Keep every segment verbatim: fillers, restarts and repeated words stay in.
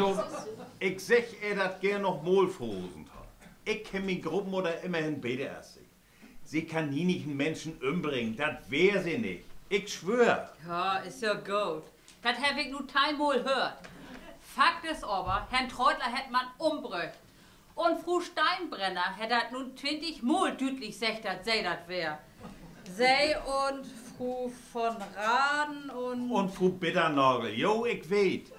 So, ik segg ehr dat geern noch mal, Fro Rosenthal. Ik kenn mien Grootmudder immerhen beter as Se. Se kann nie nich en Minschen ümbringen, dat weer se nich. Ik swöör. Ja, is ja goot. Dat heff ik nu teihn Mal höört. Fakt is aver, Herrn Treutler hett man ümbröcht. Un Fru Steinbrenner hett dat nu twintig Mal düütlich seggt, dat se dat weer. Se un Fru von Raden un, un Fru Bitternagel, jo, ik weet.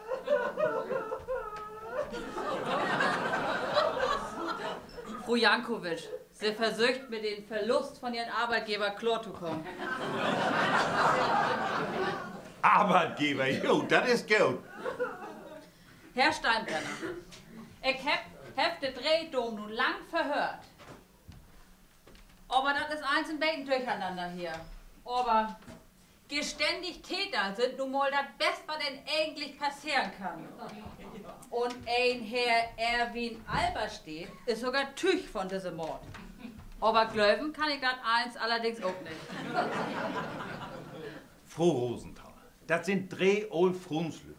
Fru Jankowitsch, Se versöcht, mit den Verlust von Ehren Arbeitgever kloor to kamen. Arbeitgever, jo, dat is goot. Herr Steinbrenner, ik heff, heff de dree Damen nu lang verhöört. Aver dat is allens en beten dörcheenanner hier. Aver geständig Täter sünd nu mal dat Best, wat een egentlich passeren kann. Un een Herr Erwin Alberstedt is sogor Tüüg von disse Moord. Aver glöven kann ik dat allens allerdings ok nich. Fro Rosenthal, dat sünd dree ool Froonslüüd.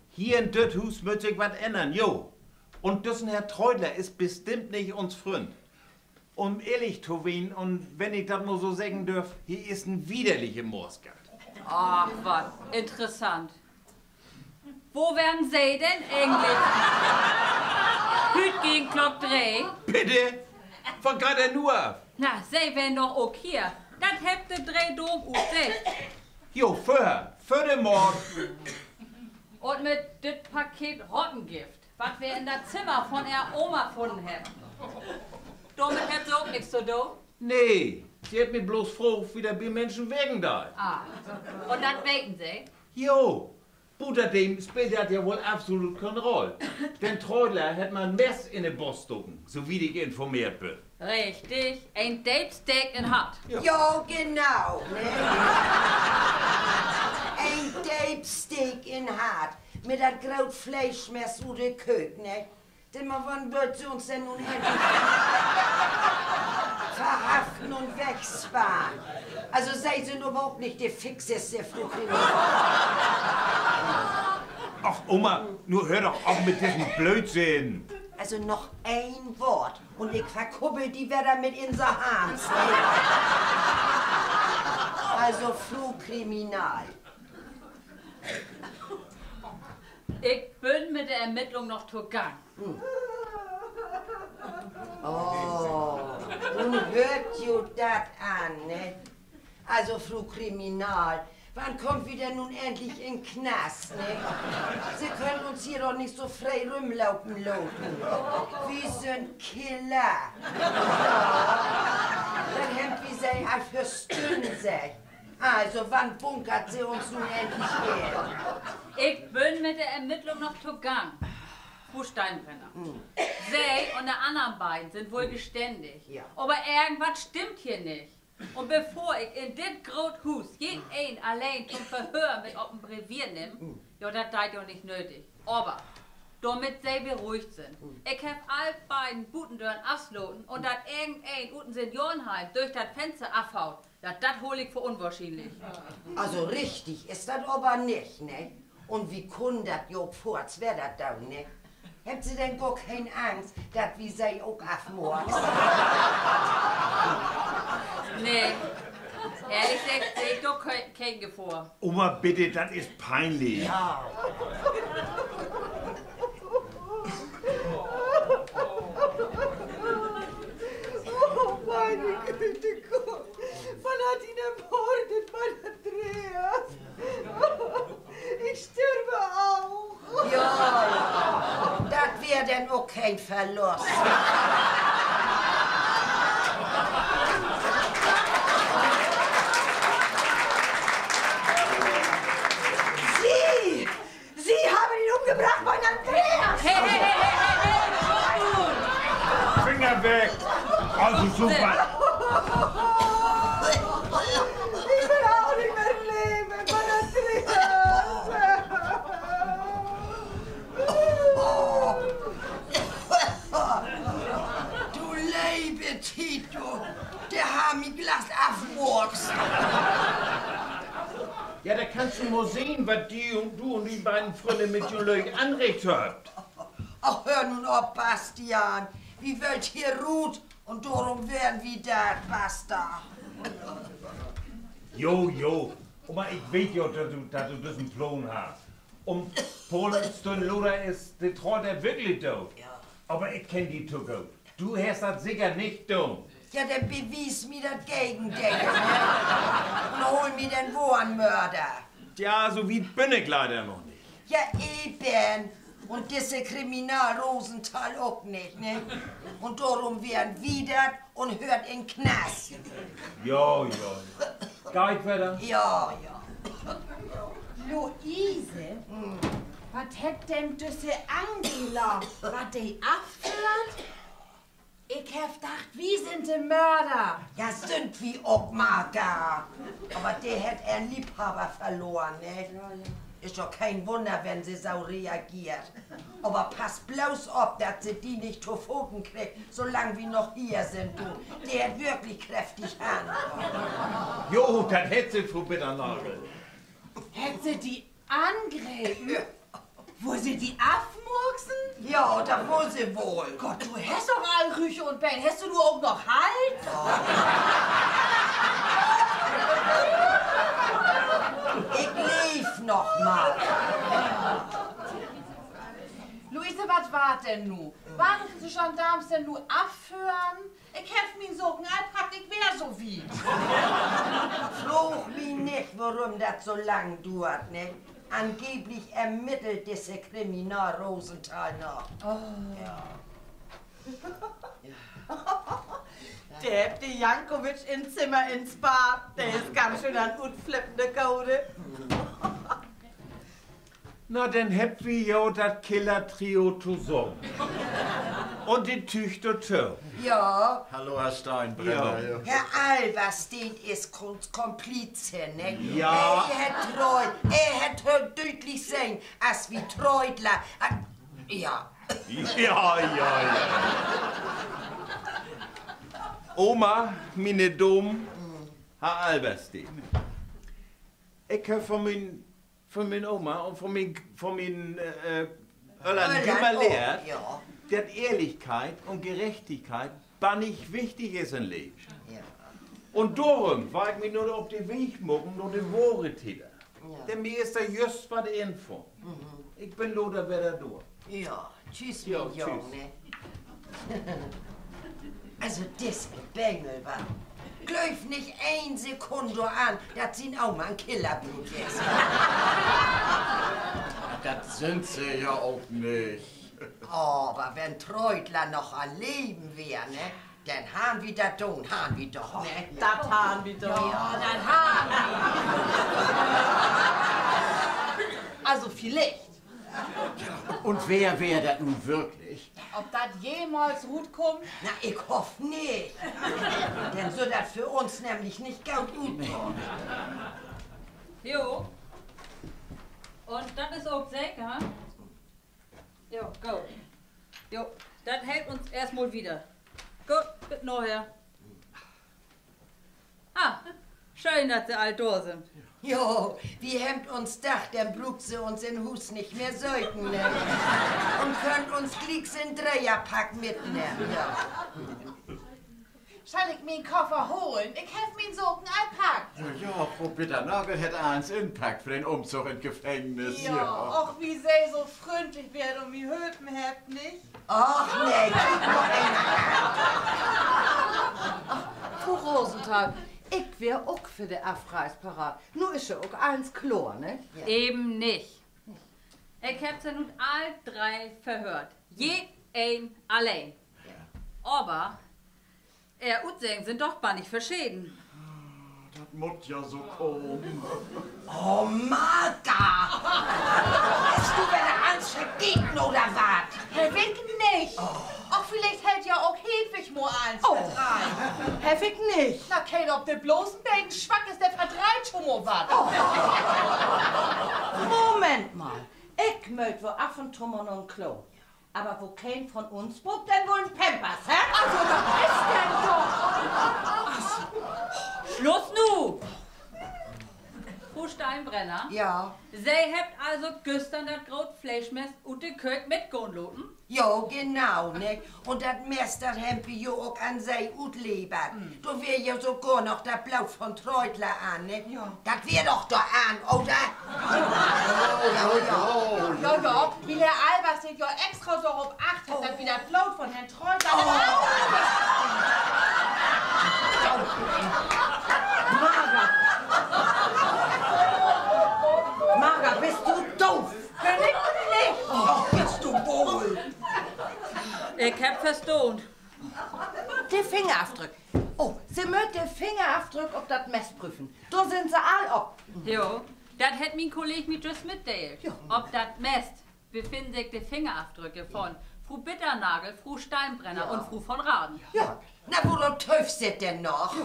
Hier in düt Huus mutt sik wat ännern, jo. Un düssen Herr Treutler is bestimmt nich uns Fründ. Üm ehrlich to ween, un wenn ik dat mal so seggen dörf, he is en widerliche Moorsgatt. Ach wat, interessant. Wo weren Se denn egentlich hüüt gegen Klock dree? Bitte? Wat geiht denn nu af? Na, Se weren doch ok hier. Dat hebbt de dree Damen ok seggt. Jo, vörher, vör de Moord. Un mit dat Paket Rottengift, wat wi in dat Zimmer von Ehr Oma funnen hebbt, dormit hebbt Se ok nix to doon? Nee, se hett mi bloots fraagt, wo dat bi Minschen warken deit. Ah, un dat weten Se? Jo, buterdem speelt dat ja woll absolut keen Roll. Den Treutler hett man en Mess in de Bost staken, so wiet ik informeert bün. Richtig, en Deepsteek in Hart. Jo, genau, ne? En Deepsteek in Hart. Mit dat groot Fleeschmess ut de Köök, ne? Segg mal, wann wüllt Se uns denn nu endlich verhaften un wegsparren? Also, Se sünd aver ok nich de fixeste, Fru Kriminal. Och, Oma, nu höör doch op mit dissen Blöödsinn. Also, noch een Woort un ik verkuppel di wedder mit Insa Harms. Also, Fru Kriminal. Ik bün mit de Ermittlung noch togang. Oh, nu höört ji dat an, ne? Also, Fru Kriminal, wann kaamt wi denn nu endlich in Knast, ne? Se köönt uns hier doch nich so free rümlopen laten. Wi sünd Killer. Dat hebbt wi Se al vör Stünnen seggt. Also, wann bunkert Se uns nu endlich in? Ik bün mit de Ermittlung noch togang, Fru Steinbrenner. Se un de annern beiden sünd woll geständig. Aver irgendwat stimmt hier nich. Un bevör ik in dit groot Huus jedeen alleen to'n Verhöör mit op en Revier nimm, jo, dat deit jo nich nödig. Aver dormit Se beruhigt sünd: Ik heff all beiden Butendören afslaten un dat irgendeen ut en Seniorenheim dörch dat Fenster afhaut, ja, dat hool ik för unwahrschienlich. Also richtig is dat aver nich, ne? Un wi kunnen dat jo foorts wedder doon, ne? Hebbt Se denn gor keen Angst, dat wi Se ok afmurkst? Nee. Ehrlich seggt, seh ik dor ke-, keen Gefohr. Oma, bitte, dat is pienlich. Oh, miene Güte, Gott. Wat hett di denn passiert, Andreas? Ich sterbe auch. Ja, dat weer denn ok keen Verlust. Sie! Sie haben ihn umgebracht, mein Andreas! Hey, hey, hey, hey, hey, hey, Finger weg! Also super! Ich will auch nicht mehr leben, mein Andreas! Du leve Tiet, du! De harr mi glatt afmurkst! Ja, dat Kannst du mal sehn, wat di un du un de beiden Frünnen mit jo Löög anricht hebbt. Ach, höör nu op, Bastian. Wi wüllt hier rut un dorüm weern wi dat, basta. Jo, jo. Oma, ik weet jo, dat du, dat du düssen Plaan hest. Un poor Stünnen later is de Treut denn wirklich doot. Aver ik kenn di to goot. Du hest dat seker nich doon. Ja, denn bewies mi dat Gegendeel, ne? Un hool mi den wohren Mörder. Ja, so wiet bün ik leider noch nich. Ja, eben. Un disse Kriminal Rosenthal ok nich, ne? Un dorüm weern wi dat un höört in Knast. Ja, ja. Geiht wedder? Ja, ja. Luise, wat hett denn düsse Angela, wat de afföhrt? Ik heff dacht, wi sünd de Mörder. Ja, sünd wi ok, Martha. Aver de hett ehrn Liebhaber verloren, ne? Is doch keen Wunner, wenn se so reageert. Aver pass blots op, dat se di nich to faten kriggt, so lang wi noch hier sünd, du. De hett wirklich kräftig Hannen. Jo, dat hett se, Fru Bitternagel. Hett se di angrepen? Wull se di afmurksen? Ja, dat wull se woll. Gott, du hest doch all Rüch un Been. Hest du nu ok noch Hals? Ik leev noch mal. Luise, wat warrt denn nu? Warrt uns de Gendarms denn nu afföhren? Ik heff mien Saken all packt, ik weer so wiet. Fraag mi nich, worüm dat so lang duert, ne? Angeblich ermiddelt disse Kriminal Rosenthal noch. De hebbt de Jankowitsch in't Zimmer insparrt. De is ganz schöön an't Utflippen, de Gode. Na, denn hebbt wi jo dat Killertrio tosamen. Un de Tüüg dorto. Ja. Hallo, Herr Steinbrenner. Herr Alberstedt is Kom-, Komplize, ne? Ja. He hett Treu-, he hett hör düütlich sehn, as wi Treutler, ja. Ja, ja, ja. Oma, miene Daam, Herr Alberstedt. Ik heff von mien, von mien Oma un von mien, von mien, äh, Öllern jümmer lehrt, dat Ehrlichkeit un Gerechtigkeit bannig wichtig is in't Leven. Un dorüm warr ik mi nu op de Weg maken na de wohre Täter. Denn mi is dor jüst wat infullen. Ik bün later wedder dor. Ja, tschüss, mien Jung, ne? Also, disse Bengel, wa? Glööv nich een Sekunn doran, dat sien Oma en Killerbruut is. Dat sünd se ja ok nich. Aver wenn Treutler noch an Leven weer, ne, denn harrn wi dat doon, harrn wi doch, ne? Dat harrn wi doch. Ja, dat harrn wi. Also villicht. Un wer weer dat nu würklich? Of dat jemals rutkummt? Na, ik hoff nich. Denn süht dat för uns nämlich nich goot ut, du. Jo. Un dat is ok seker. Jo, goot. Jo, dat helpt uns eerstmal wieder. Goot, bit naher. Ah, schöön, dat Se all dor sünd. Jo, wi hebbt uns dacht, denn bruukt Se uns in Huus nich mehr söken, ne? Un köönt uns glieks in Dreeerpack mitnehmen, ja. Schall ik mien Koffer holen? Ik heff mien Saken all packt. Ja, ja, Fro Bitternagel hett allens inpackt för den Umzug in't Gefängnis. Ja, och, wo Se so fründlich weert un mi hölpen hebbt, nich? Och nee, kiek mal een an. Fru Rosenthal, ik weer ok för de Afreis parat. Nu is ja ok allens kloor, ne? Even nich. Ik heff se nu all dree verhöört. Jedeen alleen. Aver ehr Utseggen sünd doch bannig verscheden. Dat mutt ja so kamen. Oh, Martha! Hest du wedder allens vergeten, oder wat? Heff ik nich. Och, villicht hett ja ok Hedwig mal allens verdreiht. Heff ik nich. Na, keen op de bloten Benen swack is, de verdreiht schon mal wat. Moment mal. Ik mööt woll af un to mal na'n Klo. Aver wokeen von uns bruukt denn woll en Pampers, hä? Also, dat is denn doch. Sluss nu! Fru Steinbrenner? Ja. Se hebbt also güstern dat groot Fleeschmess ut de Köök mitgahn laten? Jo, genau, ne? Un dat Mess, dat hebbt wi jo ok an Se utlevert. Dor weer ja sogor noch dat Bloot von Treutler an, ne? Dat weer doch dor an, oder? Ja, ja. Wiel Herr Albers sik jo extra so op acht hett, dat wi dat Bloot von Herrn Treutler Marga! Marga, büst du doof? Bün ik nich. Och, büst du woll. Ik hebb verstahn. De Fingerafdrück. Oh, Se mööt de Fingerafdrück op dat Mess prüfen. Dor sünd se all op. Jo, dat hett mien Kolleeg mi jüst mitdeelt. Op dat Mess befinnen sik de Fingerafdrücke von Fru Bitternagel, Fru Steinbrenner un Fru von Raden. Ja. Na, worüm töövt Se denn noch?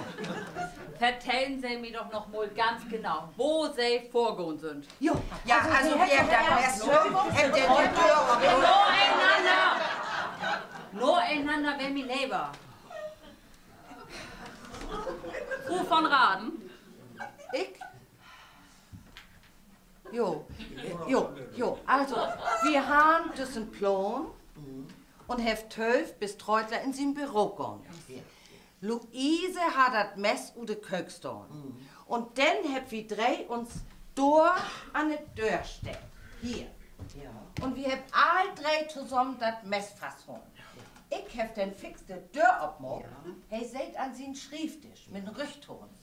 Vertellen Se mi doch noch mal ganz genau, wo Se vörgahn sünd. Ja, also, wi hebbt dat Mess, hebbt denn de Döör op. Naenanner! Naenanner weer mi lever. Fru von Raden? Ik? Jo, jo, jo. Also, wi harrn düssen Plaan un hebbt töövt, bit Treutler in sien Büro gahn is. Luise harr dat Mess ut de Köök stahlen. Un denn hebbt wi dree uns dor an de Döör stellt. Hier. Un wi hebbt all dree tosamen dat Mess fastholen. Ik heff denn fix de Döör opmaakt. He seet an sien Schrievdisch mit 'n Rüch to uns.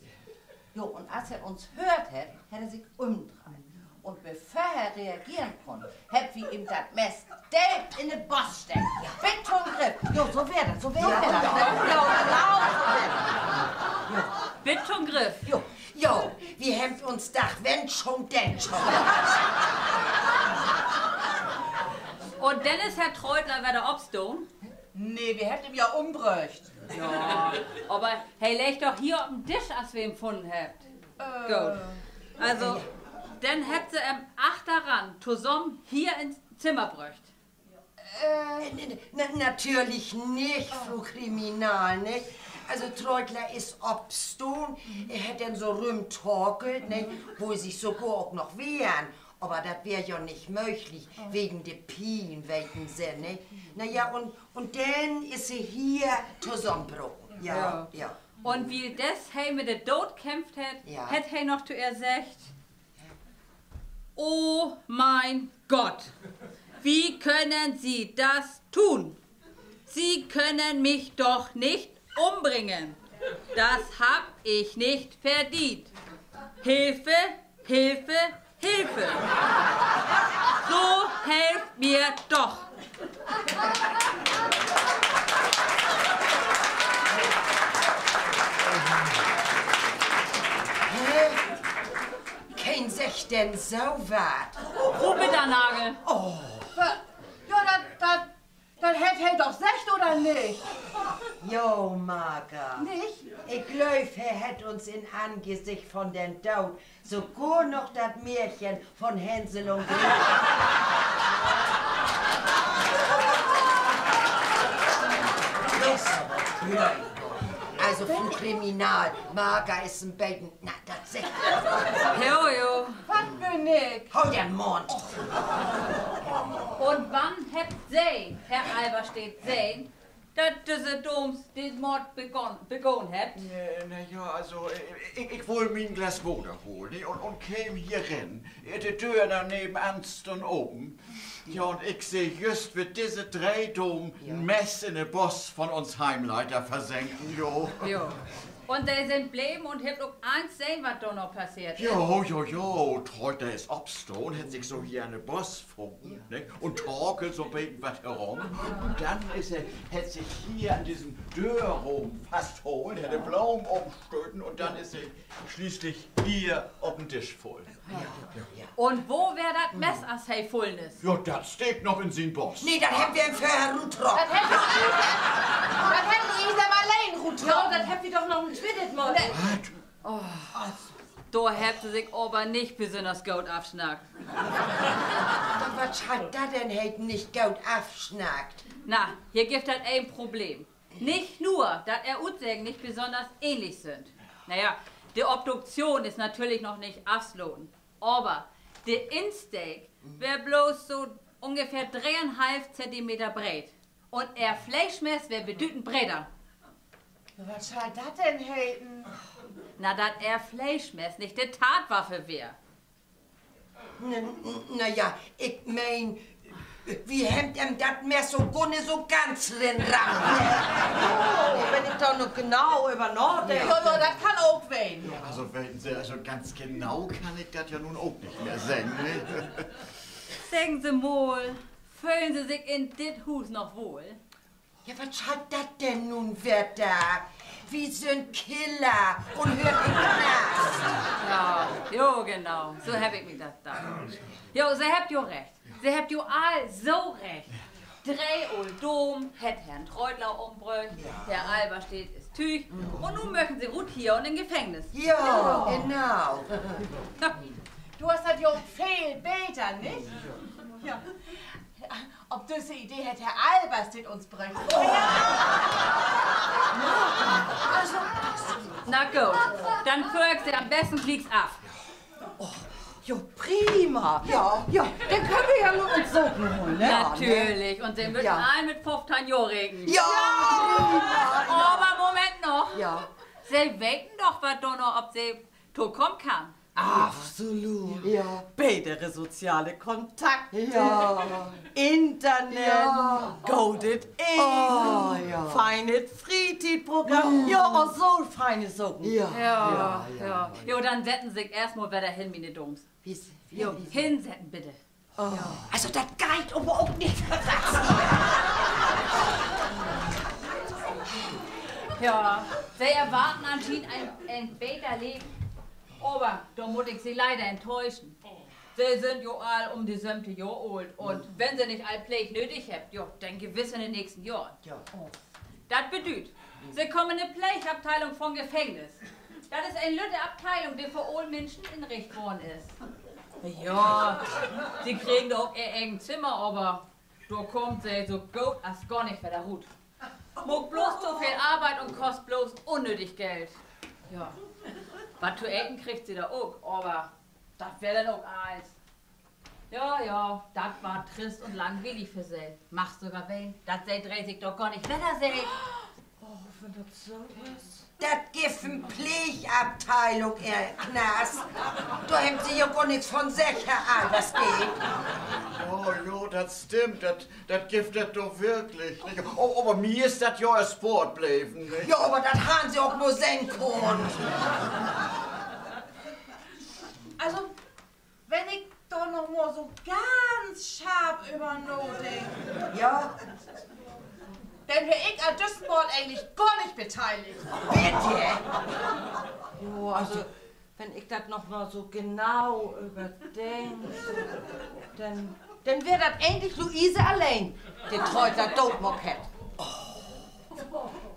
Jo, un as he uns höört hett, hett he sik ümdreiht. Un bevör he reageren kunn, hebbt wi em dat Mess deep in de Bost steckt. Bit to'n Griff. Jo, so weer dat, so weer dat. Jo, genau so weer dat. Bit to'n Griff. Jo, wi hebbt uns dacht, wenn schon, denn schon. Un denn is Herr Treutler wedder opstahn? Nee, wi hebbt em ja ümbröcht. Ja, aver he leeg doch hier op 'n Disch, as wi em funnen hebbt. Goot. Also, denn hebbt Se em achteran tosamen hier in't Zimmer bröcht. Natürlich nich, Fru Kriminal, nich? Also, Treutler is opstahn, he hett denn so rümtorkelt, nich? Wull sik sogor ok noch wehren. Aver dat weer ja nich mööglich, wegen de Pien, weten Se, nich? Na ja, un, un denn is he hier tosamenbraken. Ja, ja. Un wieldess he mit de Dood kämpft hett, hett he noch to ehr seggt: Oh mein Gott, wie können Sie das tun? Sie können mich doch nicht umbringen. Das hab ich nicht verdient. Hilfe, Hilfe, Hilfe. So helft mir doch. Keen seggt denn so wat? Fru Bitternagel. Ja, dat, dat, dat hett he doch seggt, oder nich? Jo, Marga. Nich? Ik glööv, he hett uns in Angesicht von den Dood sogor noch dat Märchen von Hänsel un Gretel. Also, Fru Kriminal, Marga is en beten, na, dat seggt. Jo, jo. Wat bün ik? Hool den Mund! Un wann hebbt Se, Herr Alberstedt, sehn, dat düsse Daams den Moord begahn, begahn hebbt? Na ja, also, ik, ik wull mi en Glas Water holen, ne, un, un keem hier rin. De Döör dor nevenan stunn open. Ja, un ik seh jüst, wie disse dree Damen en Mess in de Bost von uns Heimleiter versenken, jo. Jo. Un Se sünd bleven un hebbt ok allens sehn, wat dor noch passeert is. Jo, jo, jo. Treutler is opstahn, hett sik so hier an de Bost fungen, ne? Un torkelt so 'n beten wat herum. Un denn is he, hett sik hier an dissen Döörrahmen fastholen, hett de Blomen ümstöten un denn is he schließlich hier op den Disch fullen. Un wo weer dat Mess, as he fullen is? Ja, dat steek noch in sien Bost. Nee, dat hebbt wi em vörher ruttrocken. Dat hebbt wi, dat hebbt wi em alleen ruttrocken. Ja, dat hebbt wi doch noch en twiddet Mal. Wat? Dor hebbt Se sik aver nich besünners goot afsnackt. Wat schall dat denn heten, nich goot afsnackt? Na, hier gifft dat een Problem. Nich nur, dat ehr Utseggen nich besünners ähnlich sünd. Na ja, De Obduktion is natürlich noch nich afsloten, aver de Insteek weer bloots so ungefähr dreeunhalf Zentimeter breet. Un ehr Fleeschmess weer bedüdend breder. Wat schall dat denn heten? Na, dat ehr Fleeschmess nich de Tatwaffe weer. Na ja, ik meen, wi hebbt em dat Mess so gor nich so ganz rinrammt. Oh, wenn ik dor nu genau över nadenk. Ja, ja, dat kann ok ween. Also, weten Se, also ganz genau kann ik dat ja nu ok nich mehr seggen, ne? Seggen Se mal, föhlen Se sik in dit Huus noch wohl? Ja, wat schall dat denn nu wedder? Wi sünd Killer un höört in Knast. Ja, jo, genau. So heff ik mi dat dacht. Jo, Se hebbt jo recht. Se hebbt jo all so recht. Dree ool Damen hett Herrn Treutler ümbröcht, Herr Alberstedt is Tüüg, un nu möchen se rut hier un in Gefängnis. Ja, genau. Du hest dat jo veel beter, nich? Ja. Op düsse Idee hett Herr Alberstedt uns bröcht. Na goot, denn föhr ik Se an'n besten glieks af. Oh, jo, prima. Ja. Ja, denn köönt wi ja nu uns Saken holen, ne? Natürlich. Un Se mööt all mit föffteihn Johr reken. Ja, prima. Aver Moment noch. Ja. Se weten doch, wat dor noch op Se tokamen kann. Absolut. Ja. Betere soziale Kontakte, Internet, godet Eten, feinet Frietiedprogramm. Ja, un so feine Saken. Ja, ja. Jo, denn setten Se sik eerstmal wedder hen, miene Daams. Jo, hensetten bitte. Also, dat geiht aver ok nich vörwärts. Ja, Se erwarten anscheinend en, en beter Leven. Aver dor mutt ik Se leider enttäuschen. Se sünd jo all üm de söventig Johr oolt, un wenn Se nich all Pleeg nödig hebbt, jo, denn gewiss in de nächsten Johren. Dat bedüüdt, Se kaamt in de Pleegafdelung von't Gefängnis. Dat is en lütte Afdelung, de för ole Minschen inricht worrn is. Ja, Se kriegt dor ok Ehr egen Zimmer, aver dor kaamt Se so goot as gor nich wedder rut. Maakt bloots to veel Arbeit un kost bloots unnödig Geld. Ja. Wat to eten kriegt Se dor ok, aver dat weer denn ok allens. Ja, ja, dat warrt trist un langwielig för Se. Mag sogor ween, dat Se dree sik dor gor nich wedder seht. Dat gifft en Pleegafdelung in'n Knast. Dor hebbt Se jo gor nix von seggt, Herr Alberstedt. Oh, jo, dat stimmt. Dat, dat gifft dat doch wirklich, nich? Oh, aver mi is dat jo erspoort bleven, nich? Ja, aver dat harrn Se ok mal seggen kunnt. Also, wenn ik dor noch mal so ganz scharp över nadenk, ja, denn weer ik an düssen Moord egentlich gor nich beteiligt. Bitte? Jo, also, wenn ik dat noch mal so genau överdenk, denn, denn weer dat egentlich Luise alleen, de Treutler dootmaakt hett.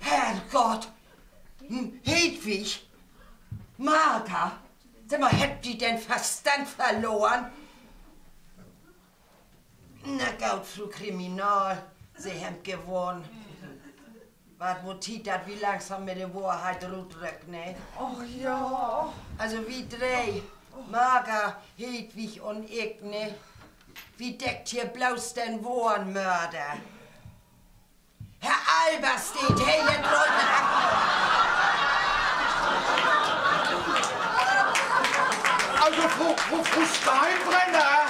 Herrgott! Hm, Hedwig! Marga! Segg mal, hebbt ji den Verstand verloren? Na goot, Fru Kriminal, Se hebbt gewunnen. Warrt mal Tiet, dat wi langsam mit de Wohrheit rutrückt, ne? Och ja. Also wi dree, Marga, Hedwig un ik, ne? Wi deckt hier bloots den wohren Mörder. Herr Alberstedt, he hett Treutler. Also, Fru, Fru, Fru Steinbrenner!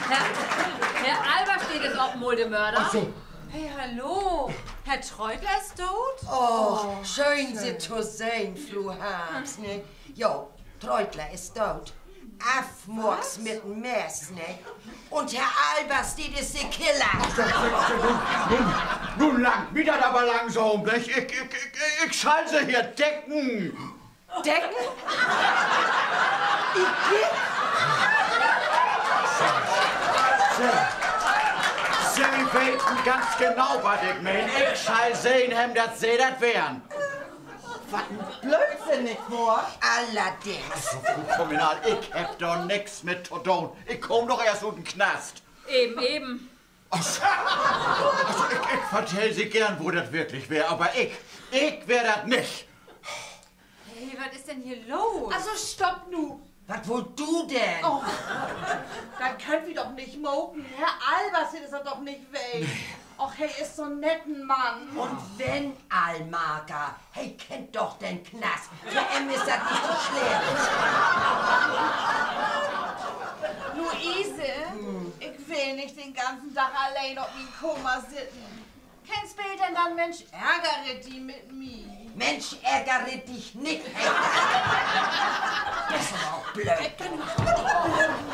Herr, Herr Alberstedt is opmal de Mörder. Ach so. Hey, hallo. Herr Treutler is doot? Och, schöön, Se to sehn, Fru Harms, ne? Jo, Treutler is doot. Afmurkst mit en Mess, ne? Un Herr Alberstedt is de Killer. Nu, nu langt mi dat aver langsam, nich? Ik, ik, ik, ik schall Se hier decken. Decken? Se, Se weten ganz genau, wat ik meen. Ik schall sehn hebben, dat Se dat weern. Wat en Blöödsinn, nich wohr? Allerdings. Also, Fru Kriminal, ik hebb dor nix mit to doon. Ik kaam doch eerst ut den Knast. Even, even. Also, ik, ik vertell Se geern, wo dat wirklich weer, aver ik, ik weer dat nich. Hey, wat is denn hier los? Also, stopp nu! Wat wullt du denn? Och, dat köönt wi doch nich maken. Herr Albers, dat is dat doch nich ween. Och, he is so'n netten Mann. Un wenn al, Martha, he kennt doch den Knast. För em is dat nich so slimm. Luise, ik will nich den ganzen Dag alleen op mien Kamer sitten. Keen speelt denn dann Mensch, ärgere di mit mi? Mensch, ärgere dich nich, he. Dat is aver ok blööd.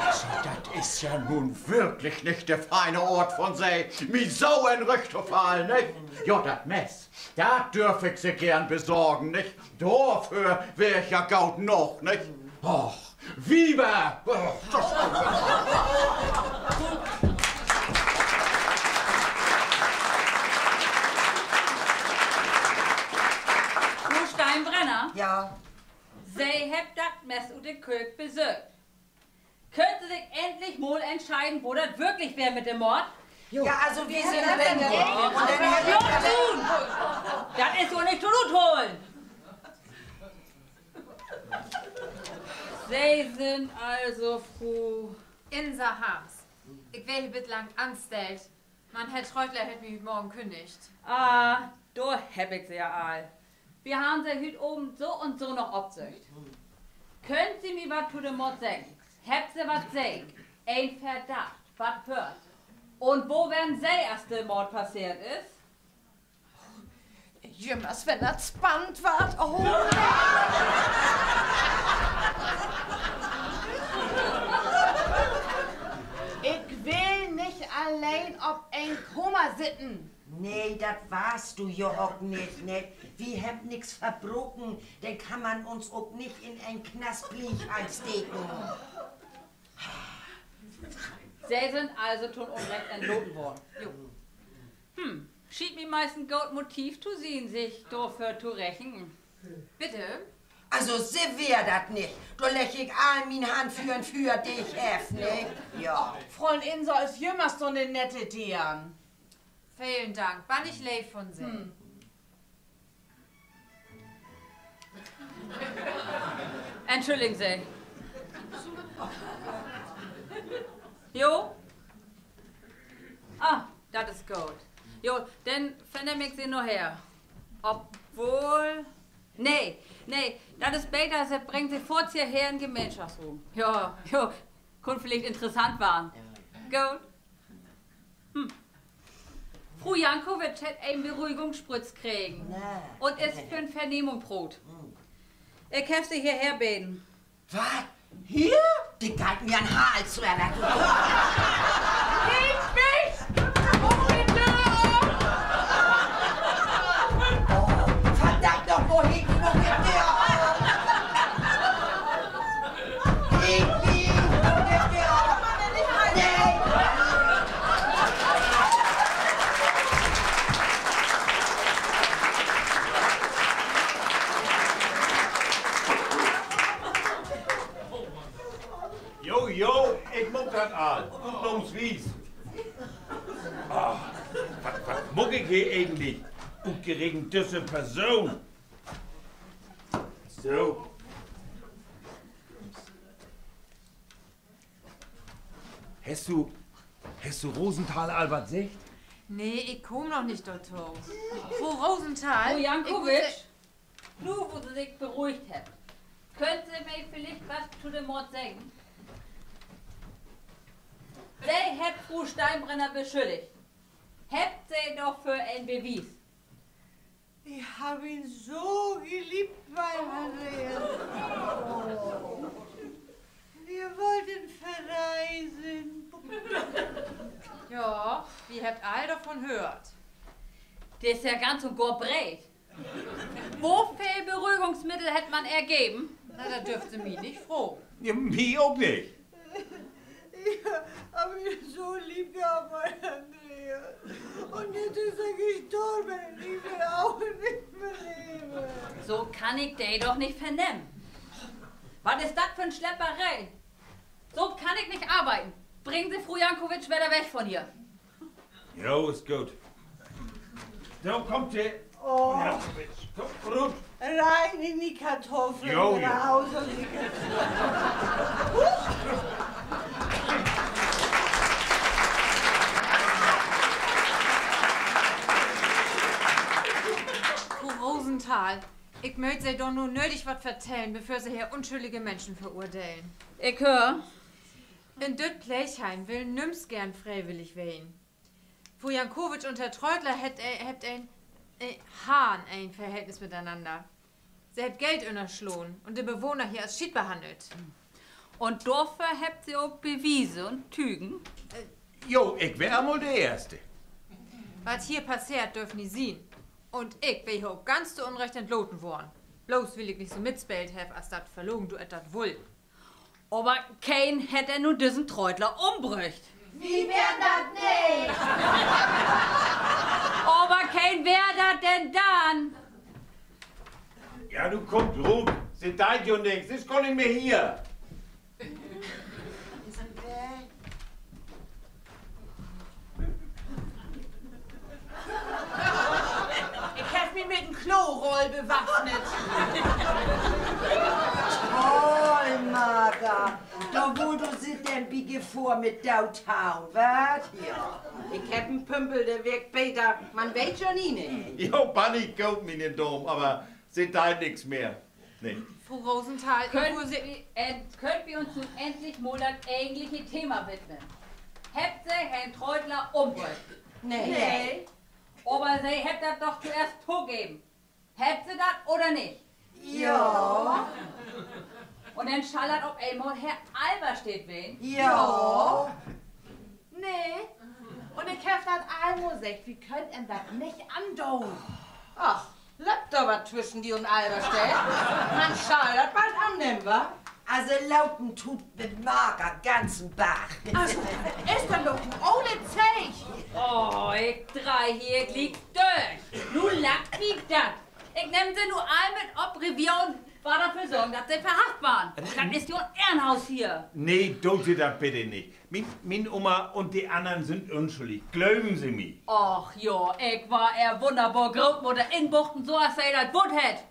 Also, dat is ja nu wirklich nich de fiene Oort von Se, mi so in Rügg to fallen, nich? Jo, dat Mess, dat dörf ik Se geern besorgen, nich? Dorför weer ik ja goot noog, nich? Och, Wiever! Fru Steinbrenner? Ja. Se hebbt dat Mess ut de Köök besöcht. Köönt Se sik endlich mal entscheiden, wo dat wirklich weer mit de Moord? Ja, also, wi sünd Ja, nu! Dat is jo nich to utholen. Se sünd also Fru Insa Harms. Ik weer hier bislang anstellt, man Herr Treutler hett mi hüüt Morgen künnigt. Ah, dor heff ik Se ja al. Wi harrn Se hüüt Avend so un so noch opsöcht. Köönt Se mi wat to de Moord seggen? Hebbt Se wat sehn? En Verdacht? Wat höört? Un wo weren Se, as de Moord passeert is? Jümmers, wenn dat spannend warrt, oh. Ik will nich alleen op en Kamer sitten. Nee, dat warrst du jo ok nich, ne? Wi hebbt nix verbroken, denn kann man uns ok nich in en Knast gliek ansteken. Se sünd also to'n Unrecht entlaten worrn. Hm, schient mi meist en goot Motiv to sien, sik dorför to rächen. Bitte? Also, Se weer dat nich. Dor legg ik all mien Hand för in't Füer, de ik heff, ne? Ja. Fräulein Insa is jümmers so 'ne nette Deern. Velen Dank, bannig leev von Se. Entschulligen Se. Jo? Ah, dat is goot. Jo, denn vernehm ik Se naher. Obwohl, nee, nee, dat is beter, Se brengt Se foorts hierher in Gemeenschaftsruum. Jo, jo, kunn villicht interessant warrn. Goot. Hm. Fru Jankowitsch hett en Beruhigungssprütz kregen un is för 'n Vernehmung proot. Ik heff Se hierher beden. Wat? Hier? De geiht mi an'n Hals rünner, du. Hilf mich! Oh, bitte! Oh, verdammt noch mal, hilf noch mit der! Hilf mich! Nee! Jo, jo, ik maak dat al. Utnahmswies. Ah, wat, wat maak ik hier egentlich? Utgerekent düsse Person. So. Hest du, hest du Rosenthal al wat seggt? Nee, ik kaam noch nich dorto. Fro Rosenthal? Fro Jankowitsch? Nu, wo Se sik beruhigt hebbt, köönt Se mi villicht wat to de Moord seggen? Se hebbt Fru Steinbrenner beschülligt. Hebbt Se dorför en Bewies? Ik heff em so geliebt, weil Andreas. Wi wollten verreisen. Ja, wi hebbt all dorvon höört. De is ja ganz un gor breet. Woveel Beruhigungsmiddel hett man ehr geven? Na, dat dörft Se mi nich fragen. Ja, mi ok nich. Ik heff em so leev gehabt, Andreas. Un nu is he gestorven. Ik will em ok nich mehr leven. So kann ik de doch nich vernehmen. Wat is dat för 'n Slepperee? So kann ik nich arbeiden. Bringen Se Fru Jankowitsch wedder weg von hier. Jo, is goot. Dor kummt se. Jankowitsch, kumm rut. Rein in de Kartuffeln, jo, jo. Raus in de Kartuffeln. Fru Rosenthal, ik mööt Se dor nu nödig wat vertellen, bevör Se hier unschüllige Minschen verurdelen. Ik höör. In düt Pleegheim will nüms geern freewillig ween. Fru Jankowitsch un Herr Treutler hebbt, hebbt en, äh, harrn en Verhältnis mitenanner. Se hebbt Geld ünnerslahn un de Bewohner hier as Schiet behannelt. Un dorför hebbt Se ok Bewiese un Tügen? Jo, ik weer al mal de Eerste. Wat hier passeert, dörf nich sien. Un ik weer hier ok ganz to Unrecht entlaten worrn. Bloots wiel ik nich so mitspeelt heff, as dat verlogen Duett dat wull. Aver keen hett denn nu düssen Treutler ümbröcht? Wi weren dat nich. Aver keen weer dat denn dann? Ja, nu kummt rut. Se deit jo nix. Se is gor nich mehr hier. Ik heff mi mit en Kloroll bewaffnet. Toll, Martha. Dor wullt du Se denn bi Gefohr mit doothauen, wat? Ja. Ik heff en Pümpel, de wirkt beter. Man weet jo nie, ne? Jo, bannig goot, miene Daam, aver Se deit nix mehr. Nee. Fru Rosenthal, köönt wi, äh, köönt wi uns nu endlich mal dat egentliche Thema widmen? Hebbt Se Herrn Treutler ümbröcht? Nee. Nee. Aver Se hebbt dat doch toeerst togeven. Hebbt Se dat oder nich? Ja. Un denn schall dat op eenmal Herr Alberstedt ween? Ja. Nee. Un ik heff dat al mal seggt, wi köönt em dat nich andoon. Ach, löppt dor wat twüschen di un Alberstedt? Man schall dat bald annehmen, wa? Also, lopen tut mit Martha ganzen Barg. Also, dat is denn doch en ole Zeeg. Oh, ik dreih hier gliek dörch. Nu langt mi dat. Ik nehm Se nu all mit op Revier un warr dorför sorgen, dat Se verhaft warrn. Dat is jo en Ehrenhaus hier. Nee, doot Se dat bitte nich. Mien, mien Oma un de annern sünd unschüllig. Glöövt Se mi. Och jo, ik warr Ehr wunnerbor Grootmudder inbuchten, so as Se dat wullt hett.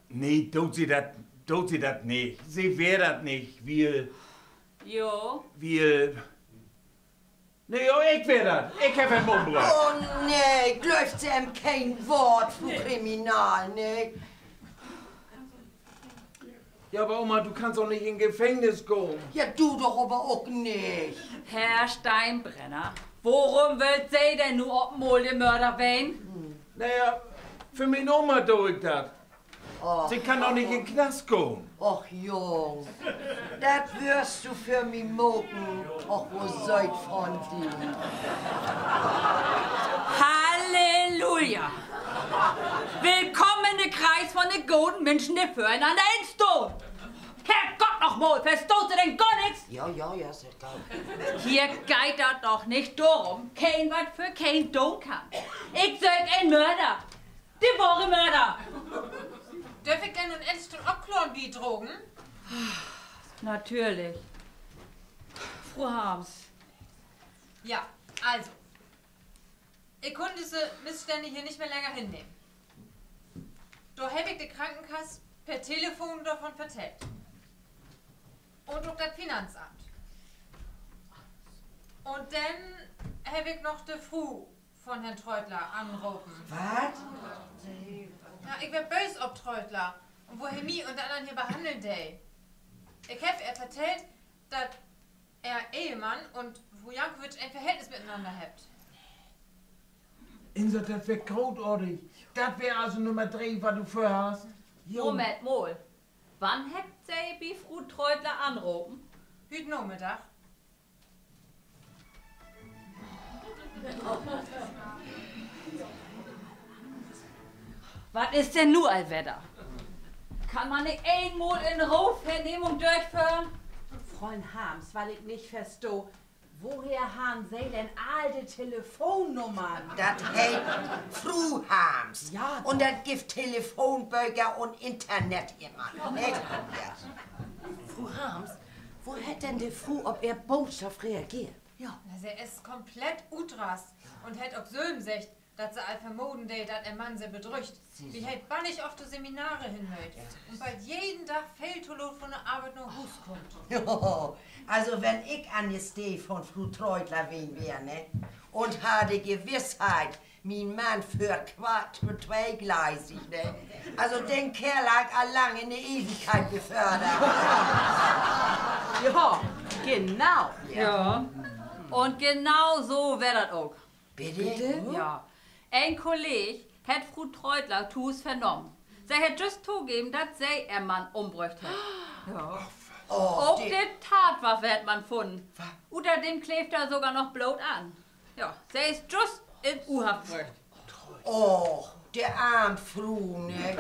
Nee, doot Se dat, doot Se dat nich. Se weer dat nich, wiel, jo, wiel, nee, jo, ik weer dat. Ik heff em ümbröcht. Oh nee, glöövt Se em keen Woort, Fru Kriminal, nee. Ja, aver Oma, du kannst doch nich in Gefängnis gahn. Ja, du doch aver ok nich. Herr Steinbrenner, worüm wüllt Se denn nu op mal de Mörder ween? Na ja, för mien Oma do ik dat. Se kann doch nich in Knast gahn. Och, Jung, dat wörrst du för mi maken. Och, wo sööt von di. Halleluja! Willkamen in de Kreis von de goden Minschen, de för enanner instahn. Herrgott noch mal, verstaht Se denn gor nix? Ja, ja, ja, is egal. Hier geiht dat doch nich dorum, keen wat för keen doon kann. Ik söök en Mörder. De wohre Mörder! Dörv ik denn nu endlich to'n Opkloren bidragen? Natürlich. Fru Harms. Ja, also. Ik kunn disse Missstänne hier nich mehr länger hinnehmen. Dor heff ik de Krankenkass per Telefon dorvon vertellt. Un ok dat Finanzamt. Un denn heff ik noch de Fru von Herrn Treutler anropen. Wat? Ja, ik weer böös op Treutler un wo he mi un de annern hier behanneln dee. Ik heff ehr vertellt, dat ehr Ehemann un Fru Jankowitsch en Verhältnis mitenanner hebbt. Insa, dat weer grootartig. Dat weer also Nummer dree, wat du vörhast. Moment mal. Wann hebbt Se bi Fru Treutler anropen? Hüüt Namiddag. Wat is denn nu al wedder? Kann man nich eenmal in Roh Vernehmung dörchföhren? Fräulein Harms, wat ik nich verstah, woher harrn Se denn all de Telefonnummern? Dat heet Fru Harms. Ja, un dat gifft Telefonböker un Internet immer, ne? Fru Harms, wo hett denn de Fru op Ehr Bootschaft reageert? Ja. Na, se is komplett utrast un hett ok sülven seggt, Dat se al vermoden dee, dat ehr Mann se bedrüggt. Wi hebbt bannig oft to Seminare hen mööt un bald jeden Dag veel to laat von de Arbeit na Huus kummt. Also, wenn ik an de Steed von Fru Treutler ween weer, ne? Un harr de Gewissheit, mien Mann föhrt Quad-, tweegleisig, ne? Also, den Keerl harr ik al lang in de Ewigkeit befördert. Ja, genau. Ja. Un genau so weer dat ok. Bitte? Ja. En Kolleeg hett Fru Treutler to Huus vernahmen. Se hett jüst togeven, dat se ehr Mann ümbröcht hett. Ja. Ok de Tatwaff hett man funnen. Uterdem kleevt dor sogor noch Bloot an. Ja, se is jüst in U-Haft bröcht. Och, de arm Fru, ne?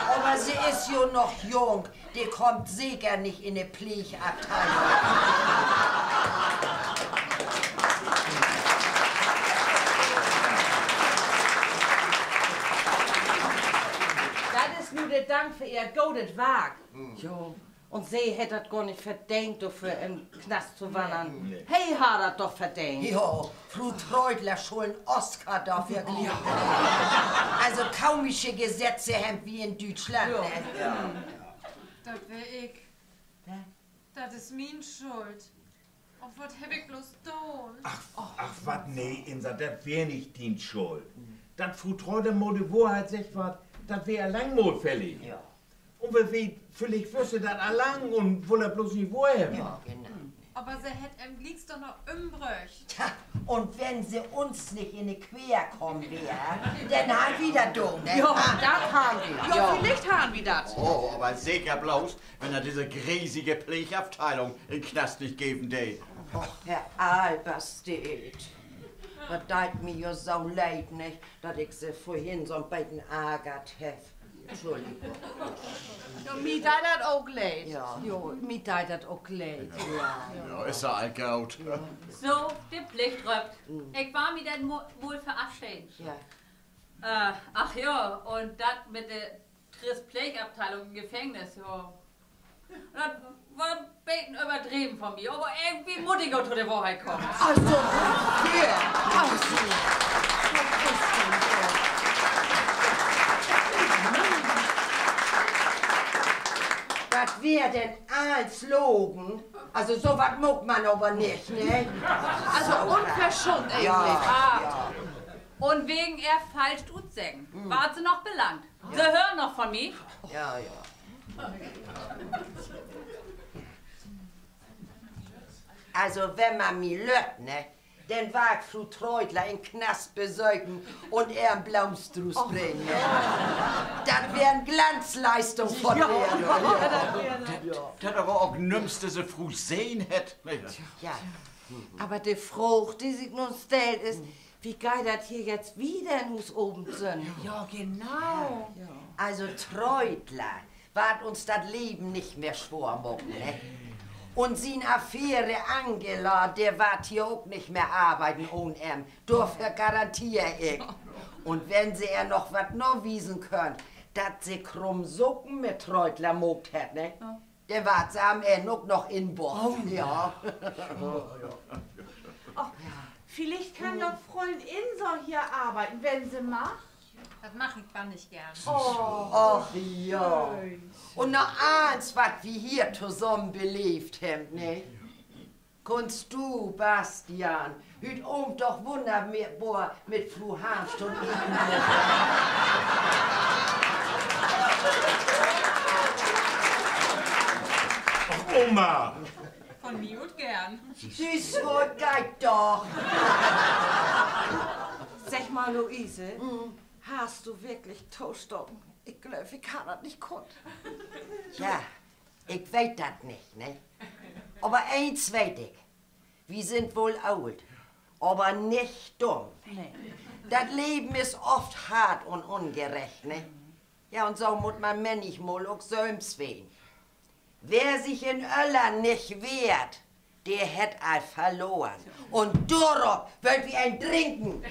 Aver se is jo noch jung. De kummt seker nich in de Pleegafdelung. Dat is nu de Dank för ehr godet Wark. Jo. Un se hett dat gor nich verdeent, dorför in Knast to wannern. He harr dat doch verdeent. Jo, Fru Treutler schull en Oscar dorför kriegen. Also komische Gesetze hebbt wi in Düütschland, ne? Dat weer ik. Dat is mien Schuld. Och, wat heff ik bloots doon? Ach, wat, nee, Insa, dat weer nich dien Schuld. Dat Fru Treutler mal de Wohrheit seggt, wat, dat weer al lang mal fällig. Un wer weet, villicht wüss se dat al lang un wull dat bloots nich wohrhebben. Aver se hett em glieks doch noch ümbröcht. Tja, un wenn se uns nich in de Queer kamen weer, denn harrn wi dat doon, ne? Jo, dat harrn wi. Jo, villicht harrn wi dat. Oh, aver seker bloots, wenn dat disse gresige Pleegafdelung in Knast nich geven dee. Och, Herr Alberstedt. Dat deit mi jo so leed, nich, dat ik Se vörhen so'n beten argert heff. Entschuldigung. Jo, mi deit dat ok leed. Jo, mi deit dat ok leed. Ja, is ja al goot. So, de Plicht röppt. Ik warr mi denn mo-, mal verafscheden. Ach ja, un dat mit de Tristpleegafdelung in Gefängnis, jo. Dat weer 'n beten överdreven von mi, aver irgendwie mutt ik ok to de Wohrheit kamen. Also, ja. Also, dat weer denn allens logen. Also, so wat maakt man aver nich, ne? Also, unverschämt egentlich. Un wegen Ehr falsche Utseggen warrt Se noch belangt. Se höört noch von mi. Also, wenn man mi lött, ne, denn warr ik Fru Treutler in Knast besöken un ehr en Bloomstruuß bringen, ne? Dat weer en Glanzleistung von ehr. Dat aver ok nüms disse Fru sehn hett, ne? Aver de Fraag, de sik nu stellt, is, wo geiht dat hier jetzt wieder in Huus Obensen? Ja, genau. Also, Treutler warrt uns dat Leven nich mehr swoor maken, ne? Un sien Affäre Angela, de warrt hier ok nich mehr arbeiden ahn em. Dorför garanteer ik. Un wenn Se ehr noch wat nawiesen köönt, dat se krumme Saken mit Treutler maakt hett, ne? Denn warrt se an'n Enn ok noch inbucht. Ja. Och, villicht kann ja Fräulein Insa hier arbeiden, wenn se mag. Dat mag ik bannig geern. Och, ja. Un na allens, wat wi hier tosamen beleevt hebbt, ne? Kunnst du, Bastian, hüüt Avend doch wunnerbor mit Fru Harms to'n Eten? Och, Oma! Von mi ut geern. Süß, woll, geiht doch. Segg mal, Luise, harrst du wirklich tostaken? Ik glööv, ik harr dat nich kunnt. Ja, ik weet dat nich, ne? Aver eens weet ik. Wi sünd woll oolt, aver nich dumm. Dat Leven is oft hart un ungerecht, ne? Ja, un so mutt man männichmal ok sülvst ween. Wer sik in Öller nich wehrt, de hett al verloren. Un dorop wüllt wi een drinken.